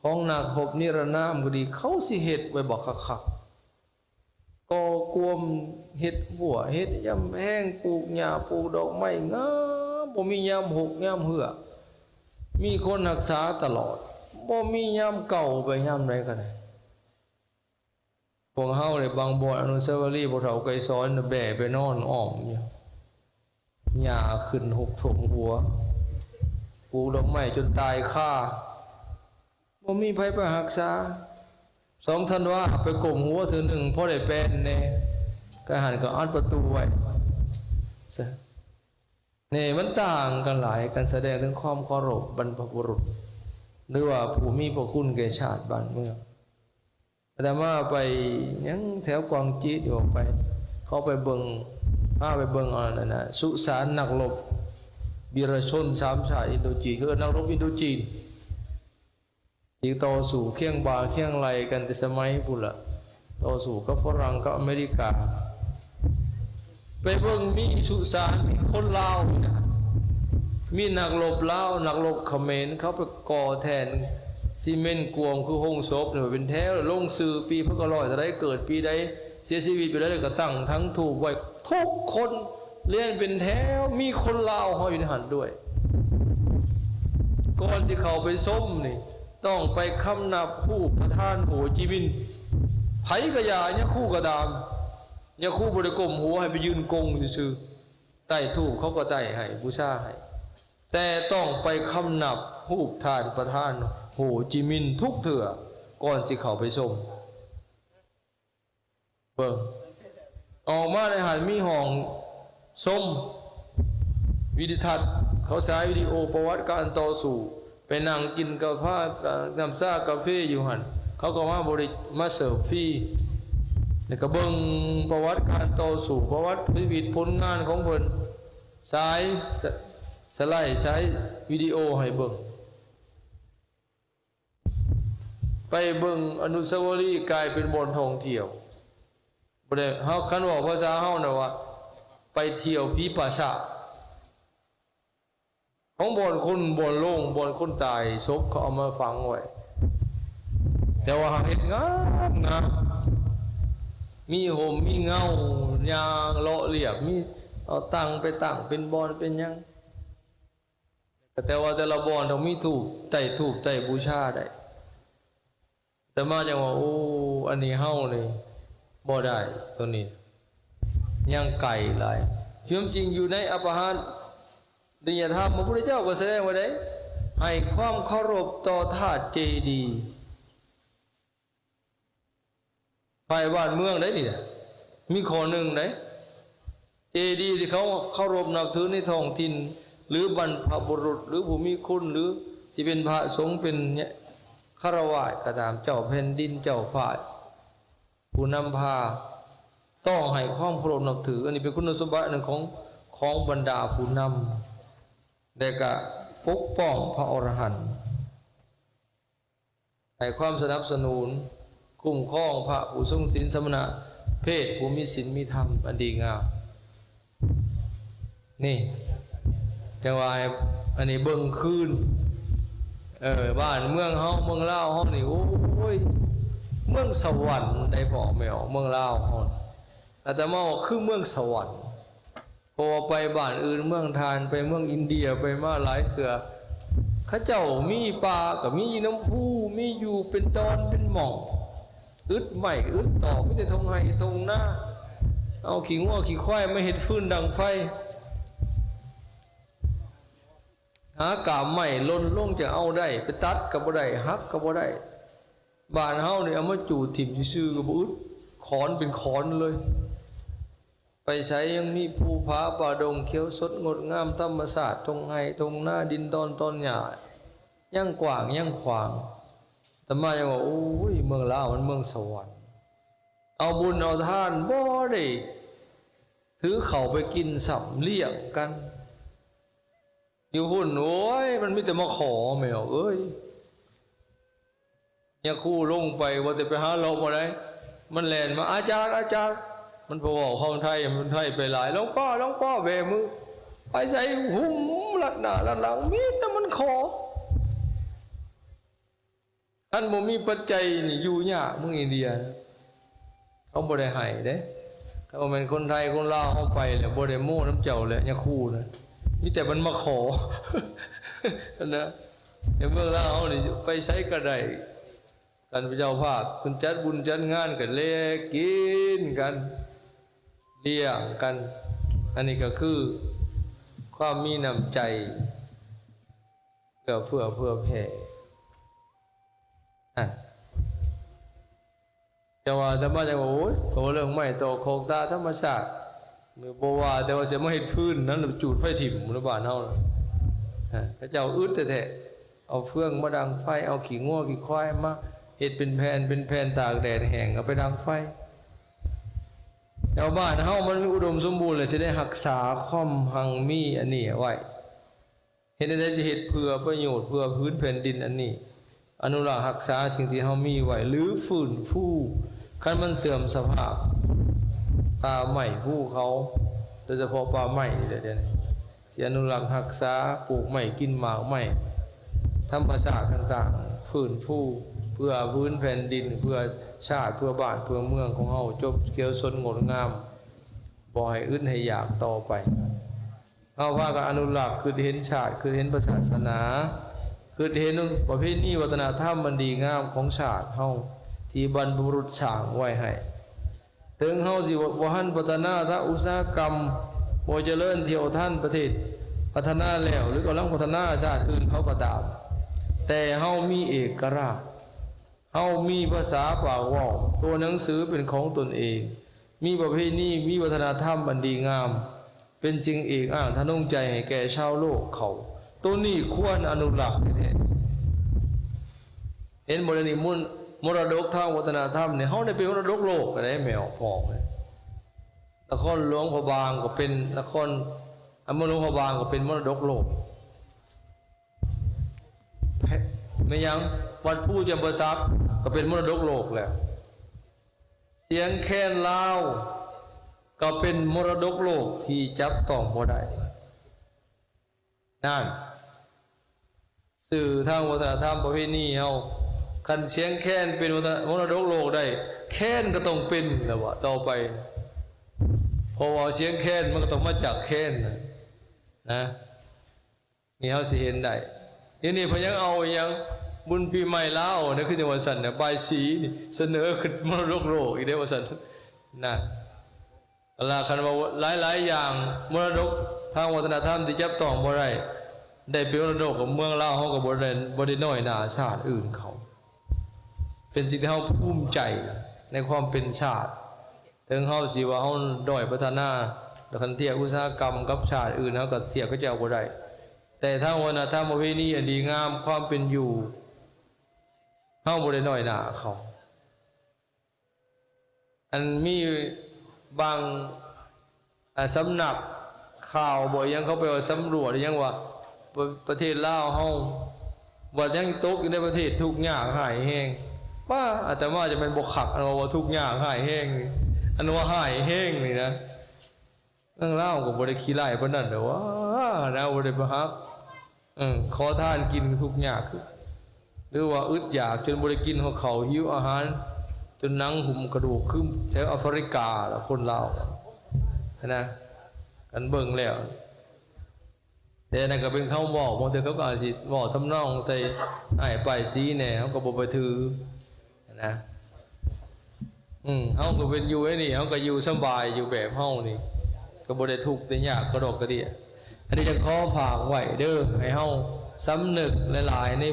ຂອງນັກຮົບນິລະນາມກໍດີ ເຂົາຊິເຮັດໄວ້ບັກຄັກໆ ກໍ່ກວມ ເຮັດຮົ້ວ ເຮັດກຳແພງ ປູກຫຍ້າ ປູກດອກໄມ້ງາມ ບໍ່ມີຍາມຫົກຍາມເຫືອກ ມີຄົນຮັກສາຕະຫຼອດ ບໍ່ມີຍາມເກົ່າ ໄປຍາມໃດກໍໄດ້. ພວກເຮົາໄດ້ບາງບ່ອນອະນຸສາວະລີ ພໍ່ເຖົ້າໄກສອນແບໄປນອນອ້ອມຢູ່ ຫຍ້າຂຶ້ນຫົກຖ້ວມຫົວ ປູກດອກໄມ້ຈົນຕາຍຄາ ບໍ່ມີໃຜໄປຮັກສາ. ສອງທັນວາໄປກົ້ມຫົວເທື່ອໜຶ່ງ ພໍໄດ້ແປນແດ່ ກະຫັ້ນກໍອັດປະຕູໄວ້ຊະ. ນີ້ມັນຕ່າງກັນຫຼາຍ ການສະແດງເຖິງຄວາມເຄົາລົບບັນພະບຸລຸດ ຫຼືວ່າຜູ້ມີພະຄຸນແກ່ຊາດບ້ານເມືອງ. ອາດຕະມາໄປຫຍັງແຖວກວາງຈີດຢູ່ ໄປ ເຂົາໄປເບິ່ງ ພາໄປເບິ່ງອັນນັ້ນນະ ສຸສານນັກລົບ ວີລະຊົນສາມຊາດອິນໂດຈີນ ເອີ້ນນັກລົບອິນໂດຈີນ ທີ່ຕໍ່ສູ້ຄຽງບ່າຄຽງໄຫຼ່ກັນແຕ່ສະໄໝພຸ້ນລະ ຕໍ່ສູ້ກັບຝຣັ່ງກັບອາເມລິກາ. ໄປເບິ່ງມີສຸສານ ມີຄົນລາວນີ້ນະ ມີນັກລົບລາວ ນັກລົບຂະເໝນ ເຂົາໄປກໍ່ແທ່ນຊີເມັນກວມຄືໂຮງສົບນີ້ເປັນແຖວ ລົງຊື່ປີພັນເກົ້າຮ້ອຍເທົ່າໃດ ເກີດປີໃດ ເສຍຊີວິດປີໃດ ແລ້ວກໍຕັ້ງຖັງທູບໄວ້ທຸກຄົນ ລຽນເປັນແຖວ ມີຄົນລາວເຮົາຢູ່ໃນຫັ້ນດ້ວຍ. ກ່ອນຊິເຂົ້າໄປຊົມນີ້ ຕ້ອງໄປຄຳນັບຮູບປະທານໂຫຈິມິນ. ໃຜກໍຢ່າ ຍາຄູກໍຕາມ ຍາຄູບໍ່ໄດ້ກົ້ມຫົວ ໃຫ້ໄປຢືນກົງຊື່ໆ ໄຕ້ທູບເຂົາກໍໄຕ້ໃຫ້ ບູຊາໃຫ້ ແຕ່ຕ້ອງໄປຄຳນັບຮູບທ່ານປະທານໂຫຈິມິນທຸກເທື່ອ ກ່ອນຊິເຂົ້າໄປຊົມ. ເບິ່ງ ອອກມາໃນຫັ້ນມີຫ້ອງຊົມວິດີທັດ ເຂົາສາຍວິດີໂອປະຫວັດການຕໍ່ສູ້ ໄປນັ່ງກິນກາຟາ ນ້ຳຊາກາເຟຢູ່ຫັ້ນ ເຂົາກໍມາບໍລິ ມາເສີບຟຣີ ແລ້ວກໍເບິ່ງປະຫວັດການຕໍ່ສູ້ ປະຫວັດຊີວິດຜົນງານຂອງເພິ່ນ ສາຍ ສະ ສະໄລ ສາຍວິດີໂອໃຫ້ເບິ່ງ. ໄປເບິ່ງອະນຸສາວະລີກາຍເປັນບ່ອນທ່ອງທ່ຽວ ບໍ່ໄດ້ ເຮົາ ຄັນເວົ້າພາສາເຮົານະວ່າ ໄປທ່ຽວຜີປ່າຊ້າ ຂອງບ່ອນຄົນ ບ່ອນໂລງ ບ່ອນຄົນຕາຍ ສົບເຂົາເອົາມາຝັງໄວ້ ແຕ່ວ່າຫາກເຮັດງາມໆ ມີຮົ່ມມີເງົາ ຍ່າງເລາະລຽບ ມີ ເອົາຕັ່ງໄປຕັ້ງເປັນບ່ອນເປັນຫຍັງ. ແຕ່ວ່າແຕ່ລະບ່ອນຕ້ອງມີທູບ ໄຕ້ທູບ ໄຕ້ບູຊາໄດ້. ອາດຕະມາຈັ່ງວ່າ ໂອ້ ອັນນີ້ເຮົານີ້ບໍ່ໄດ້ ໂຕນີ້ຍັງໄກຫຼາຍ. ຄວາມຈິງຢູ່ໃນອະປະຫານລິຍະທຳ ພະພຸດທະເຈົ້າກໍສະແດງໄວ້ໄດ້ ໃຫ້ຄວາມເຄົາລົບຕໍ່ທາດເຈດີ ຝ່າຍບ້ານເມືອງໄດ໋ນີ້ນະ ມີຂໍ້ໜຶ່ງໄດ໋ ເຈດີທີ່ເຂົາເຄົາລົບນັບຖືໃນທ້ອງຖິ່ນ ຫຼື ບັນພະບຸລຸດ ຫຼື ຜູ້ມີຄຸນ ຫຼື ຊິເປັນພະສົງ ເປັນຄາລະວາດກໍຕາມ ເຈົ້າແຜ່ນດິນ ເຈົ້າຟ້າ ຜູ້ນຳພາ ຕ້ອງໃຫ້ຄວາມເຄົາລົບນັບຖື. ອັນນີ້ເປັນຄຸນສົມບັດອັນໜຶ່ງຂອງ ຂອງບັນດາຜູ້ນຳ ແລະກະປົກປ້ອງພະອໍລະຫັນ ໃຫ້ຄວາມສະໜັບສະໜູນ ຄຸ້ມຄອງພະຜູ້ຊົງສິນ ສະມະນະເພດຜູ້ມີສິນມີທຳອັນດີງາມ. ນີ້ ຈັ່ງວ່າໃຫ້ ອັນນີ້ເບິ່ງຄືນ ເອີ ບ້ານເມືອງເຮົາ ເມືອງລາວເຮົານີ້ ໂອ້ຍ ເມືອງສະຫວັນໄດ໋ ພໍ່ແມ່ ເມືອງລາວເຮົາ. ອາດຕະມາວ່າຄືເມືອງສະຫວັນ ເພາະວ່າໄປບ້ານອື່ນ ເມືອງທ່ານ ໄປເມືອງອິນເດຍ ໄປມາຫຼາຍເທື່ອ ເຂົາເຈົ້າມີປ່າກໍມີຢູ່ນຳພູ ມີຢູ່ເປັນດອນເປັນໝ່ອງ ອຶດໄມ້ອຶດຕອກ ມີແຕ່ທົ່ງໄຮ່ທົ່ງນາ ເອົາຂີ້ງົວຂີ້ຄວາຍມາເຮັດຟືນດັງໄຟ ຫາກາບໄມ້ຫຼົ່ນລົງຈັ່ງເອົາໄດ້ ໄປຕັດກໍບໍ່ໄດ້ ຫັກກໍບໍ່ໄດ້. ບ້ານເຮົານີ້ເອົາມາຈູດຖິ້ມຊື່ໆກໍບໍ່ອຶດ ຂອນເປັນຂອນເລີຍ. ໄປໃສຍັງມີພູຜາປ່າດົງຂຽວສົດງົດງາມ ທຳມະຊາດ ທົ່ງໄຮ່ທົ່ງນາ ດິນດອນຕອນຫຍ້າ ຍັງກວ້າງຍັງຂວາງ. ອາດຕະມາຍັງວ່າ ໂອ້ຍ ເມືອງລາວມັນເມືອງສະຫວັນ ເອົາບຸນເອົາທານບໍ່ໄດ້ຖືເຂົ້າໄປກິນຊ້ຳ ລ້ຽງກັນ. ຢູ່ພຸ້ນ ໂອ້ຍ ມັນມີແຕ່ມາຂໍ ແມ່ເອີຍ. ຍາຄູລົງໄປ ວ່າແຕ່ໄປຫາເລາະບໍ່ໄດ້ ມັນແລ່ນມາ ອາຈານ ອາຈານ ມັນບໍ່ເວົ້າຄຳໄທ ມັນໄທໄປຫຼາຍ ຫຼວງພໍ່ ຫຼວງພໍ່ ແບມື ໄປໃສຫຸ້ມລັດໜ້າລັດຫຼັງ ມີແຕ່ມັນຂໍ. ຄັນບໍ່ມີປັດໄຈນີ້ຢູ່ຍາກ ເມືອງອິນເດຍ ເຂົາບໍ່ໄດ້ໃຫ້ເດ້. ຖ້າວ່າແມ່ນຄົນໄທຄົນລາວເຮົາໄປແລ້ວ ບໍ່ໄດ້ໂມ້ນຳເຈົ້າແຫຼະ ຍາຄູນະ ມີແຕ່ມັນມາຂໍນະ. ໃນເມືອງລາວເຮົານີ້ ໄປໃສກໍໄດ້ ຄັນເປັນເຈົ້າພາບ ເພິ່ນຈັດບຸນຈັດງານກໍແລກກິນກັນ ລ້ຽງກັນ. ອັນນີ້ກໍຄືຄວາມມີນ້ຳໃຈ ເອື້ອເຟື້ອເຜື່ອແຜ່ ອາ ແຕ່ວ່າອາດຕະມາຈະວ່າ ໂອ້ຍ ເຂົາເວົ້າເລື່ອງໄມ້ຕອກຂອກຕາທຳມະຊາດ ບໍ່ວ່າແຕ່ວ່າຊິມາເຮັດຟືນນັ້ນ ຈູດໄຟຖິ້ມໃນບ້ານເຮົານະ. ອາ ເຂົາເຈົ້າອຶດແທ້ໆ ເອົາເຟືອງມາດັງໄຟ ເອົາຂີ້ງົວຂີ້ຄວາຍມາເຮັດເປັນແຜ່ນ ເປັນແຜ່ນຕາກແດດແຫ້ງ ເອົາໄປດັງໄຟ. ແຕ່ວ່າບ້ານເຮົາມັນອຸດົມສົມບູນ ແລະ ຈະໄດ້ຮັກສາຄວາມຮັ່ງມີອັນນີ້ໄວ້. ເຮັດແນວໃດຊິເຮັດເພື່ອປະໂຫຍດ ເພື່ອພື້ນແຜ່ນດິນອັນນີ້ ອະນຸລັກຮັກສາສິ່ງທີ່ເຮົາມີໄວ້ ຫຼື ຟື້ນຟູ ຄັນມັນເສື່ອມສະພາບ ປ່າໄມ້ພູເຂົາ ໂດຍສະເພາະປ່າໄມ້ນີ້ແຫຼະ ດຽວນີ້ ຊິອະນຸລັກຮັກສາ ປູກໄມ້ກິນໝາກໄມ້ ທຳມະຊາດຕ່າງໆ ຟື້ນຟູ ເພື່ອພື້ນແຜ່ນດິນ ເພື່ອຊາດ ເພື່ອບ້ານ ເພື່ອເມືອງຂອງເຮົາ ຈົບຂຽວສົດງົດງາມ ບໍ່ໃຫ້ອຶດໃຫ້ຢາກຕໍ່ໄປ. ເຮົາພາກັນອະນຸລັກ ຄິດເຫັນຊາດ ຄິດເຫັນພະສາສະໜາ ຄິດເຫັນປະເພນີວັດທະນະທຳອັນດີງາມຂອງຊາດເຮົາ ທີ່ບັນພະບຸລຸດສ້າງໄວ້ໃຫ້. ເຖິງເຮົາຊິບໍ່ທັນພັດທະນາທາງອຸດສາຫະກຳ ບໍ່ຈະເລີນທ່ຽວທັນປະເທດພັດທະນາແລ້ວ ຫຼື ກຳລັງພັດທະນາຊາດອື່ນເຂົາກໍຕາມ, ແຕ່ເຮົາມີເອກະລາດ, ເຮົາມີພາສາປາກເວົ້າ, ຕົວໜັງສືເປັນຂອງຕົນເອງ, ມີປະເພນີ, ມີວັດທະນະທຳອັນດີງາມ, ເປັນສິ່ງເອກອ້າງທະນົງໃຈໃຫ້ແກ່ຊາວໂລກເຂົາ. ໂຕນີ້ຄວນອະນຸລັກແທ້ໆ. ເຫັນບໍ່ລະນີ້? ມຸນ ມໍລະດົກທາງວັດທະນະທຳນີ້ ເຮົາໄດ້ເປັນມໍລະດົກໂລກແລ້ວເດ້ ແມ່ອອກພ້ອມເດ້. ນະຄອນຫຼວງພະບາງກໍເປັນນະຄອນ ອາ ເມືອງຫຼວງພະບາງກໍເປັນມໍລະດົກໂລກ. ແມ່ນຫຍັງ? ວັດພູຈຳປາສັກກໍເປັນມໍລະດົກໂລກແລ້ວ. ສຽງແຄນລາວກໍເປັນມໍລະດົກໂລກທີ່ຈັບຕ້ອງບໍ່ໄດ້. ນັ້ນ ສື່ທາງວັດທະນະທຳປະເພນີເຮົາ, ຄັນສຽງແຄນເປັນວັດທະນະ ມໍລະດົກໂລກໄດ້, ແຄນກໍຕ້ອງເປັນແລ້ວວະ ຕໍ່ໄປ. ເພາະວ່າສຽງແຄນມັນກໍຕ້ອງມາຈາກແຄນນະ ນະ. ນີ້ເຮົາຊິເຫັນໄດ້. ດຽວນີ້ເພິ່ນຍັງເອົາອີ່ຫຍັງ ບຸນປີໃໝ່ລາວນີ້ ຄືຈັ່ງວ່າຊັ້ນນະ ບາຍສີນີ້ສະເໜີຂຶ້ນມໍລະດົກໂລກອີກເດ້ວ່າຊັ້ນນະ. ລະຄັນວ່າຫຼາຍໆຢ່າງ ມໍລະດົກທາງວັດທະນະທຳທີ່ຈັບຕ້ອງບໍ່ໄດ້ ໄດ້ເປັນມໍລະດົກຂອງເມືອງລາວເຮົາກໍບໍ່ໄດ້ ບໍ່ໄດ້ນ້ອຍໜ້າຊາດອື່ນເຂົາ. ເປັນສິ່ງທີ່ເຮົາພູມໃຈໃນຄວາມເປັນຊາດ. ເຖິງເຮົາຊິວ່າເຮົາດ້ອຍພັດທະນາ ແລະ ຄັນທຽບອຸດສາຫະກຳກັບຊາດອື່ນ ເຮົາກໍທຽບເຂົາເຈົ້າບໍ່ໄດ້, ແຕ່ທາງວັດທະນະທຳປະເພນີອັນດີງາມ ຄວາມເປັນຢູ່ ເຮົາບໍ່ໄດ້ນ້ອຍໜ້າເຂົາ. ອັນມີບາງ ອ່າ ສຳນັກຂ່າວບໍ ອີ່ຫຍັງ ເຂົາໄປວ່າສຳຫຼວດອີ່ຫຍັງວ່າ ປະ ປະເທດລາວເຮົາ ວ່າຍັງຕົກຢູ່ໃນປະເທດທຸກຍາກຮ້າຍແຮງ. ປ້າ ອາດຕະມາຈະແມ່ນບໍ່ຄັກ ອັນວ່າ ວ່າທຸກຍາກຮ້າຍແຮງນີ້ ອັນວ່າຮ້າຍແຮງນີ້ນະ. ເມືອງລາວກໍບໍ່ໄດ້ຂີ້ຮ້າຍປານນັ້ນດອກຫວານະ ບໍ່ໄດ້ປະຫັກ ເອີ ຂໍທານກິນທຸກຍາກ ຫຼືວ່າອຶດຢາກຈົນບໍ່ໄດ້ກິນຮອດເຂົ້າ ຫິວອາຫານຈົນໜັງຫຸ້ມກະດູກ ຄືແຖວອາຟຣິກາລະຄົນລາວຫັ້ນນະ ຄັນເບິ່ງແລ້ວ. ແຕ່ນັ້ນກໍເປັນຄຳເວົ້າ ບາງເທື່ອເຂົາກໍອາດຊິເວົ້າທຳນອງໃສ່ອ້າຍປ້າຍສີແດ່ ເຮົາກໍບໍ່ໄປຖື. ນະ ອືມ ເຮົາກໍເປັນຢູ່ໄອ້ນີ້ ເຮົາກໍຢູ່ສະບາຍຢູ່ແບບເຮົານີ້ ກໍບໍ່ໄດ້ທຸກໄດ້ຍາກກະດອກກະເດຍ. ອັນນີ້ຈະຂໍຝາກໄວ້ເດີ້ ໃຫ້ເຮົາສຳນຶກຫຼາຍໆໃນ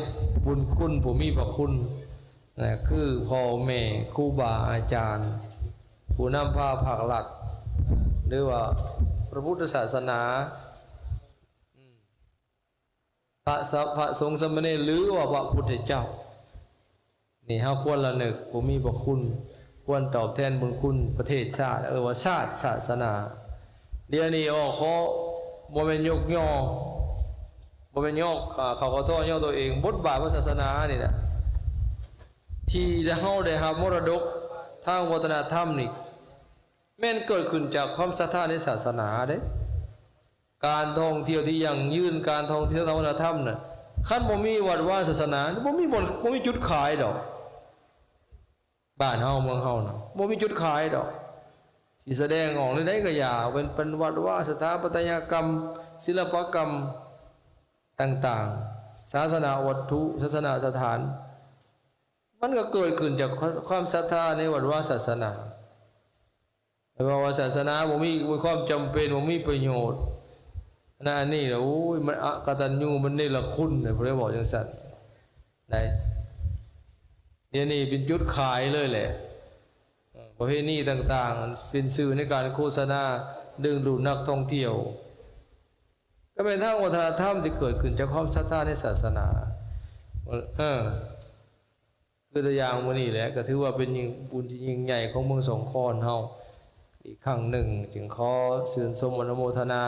ບຸນຄຸນຜູ້ມີພະຄຸນນະ ຄືພໍ່ແມ່ ຄູບາອາຈານ ຜູ້ນຳພາພາກລັດ ຫຼືວ່າພະພຸດທະສາສະໜາ ອືມ ພະສະ ພະສົງສາມະເນນ ຫຼືວ່າພະພຸດທະເຈົ້າ ນີ້ເຮົາຄວນລະນຶກຜູ້ມີພະຄຸນ ຄວນຕອບແທນບຸນຄຸນປະເທດຊາດ ເອີ້ນວ່າຊາດສາສະໜາ. ດຽວນີ້ ໂອ້ ຂໍ ບໍ່ແມ່ນຍົກຍໍ ບໍ່ແມ່ນຍໍ ອາ ເຂົາກໍຍໍຕົວເອງ ບົດບາດຂອງສາສະໜານີ້ນະ ທີ່ເຮົາໄດ້ຮັບມໍລະດົກທາງວັດທະນະທຳນີ້ ແມ່ນເກີດຂຶ້ນຈາກຄວາມສັດທາໃນສາສະໜາເດ້. ການທ່ອງທ່ຽວທີ່ຢັ້ງຢືນ ການທ່ອງທ່ຽວທາງວັດທະນະທຳນະ ຄັນບໍ່ມີວັດວາສາສະໜາ ບໍ່ມີບ່ອນ ບໍ່ມີຈຸດຂາຍດອກ. ບ້ານເຮົາເມືອງເຮົານະ ບໍ່ມີຈຸດຂາຍດອກ ຊິສະແດງອອກແນວໃດກໍຢ່າ ເປັນ ເປັນວັດວາ ສະຖາປັດຕະຍະກຳ ສິລະປະກຳຕ່າງໆ ສາສະໜະວັດຖຸ ສາສະໜະສະຖານ ມັນກໍເກີດຂຶ້ນຈາກຄວາມ ຄວາມສັດທາໃນວັດວາສາສະໜາ. ແຕ່ວ່າ ວ່າສາສະໜາບໍ່ມີ ບໍ່ມີຄວາມຈຳເປັນ ບໍ່ມີປະໂຫຍດ ອັນນັ້ນອັນນີ້ລະ ໂອ້ຍ ມັນອະກະຕັນຍູ ມັນເນລະຄຸນ ເພິ່ນເລີຍເວົ້າຈັ່ງຊັ້ນໄດ໋. ດຽວນີ້ເປັນຈຸດຂາຍເລີຍແຫຼະ ເອີ ປະເພນີຕ່າງໆ ເປັນສື່ໃນການໂຄສະນາດຶງດູດນັກທ່ອງທ່ຽວ ກໍແມ່ນທາງວັດທະນະທຳທີ່ເກີດຂຶ້ນຈາກຄວາມສັດທາໃນສາສະໜາ ເອີ. ຄືຕົວຢ່າງມື້ນີ້ແຫຼະ ກໍຖືວ່າເປັນຍິ່ງ ບຸນທີ່ຍິ່ງໃຫຍ່ຂອງເມືອງສອງຄອນເຮົາອີກຄັ້ງໜຶ່ງ ຈຶ່ງຂໍຊື່ນຊົມອະນຸໂມທະນາ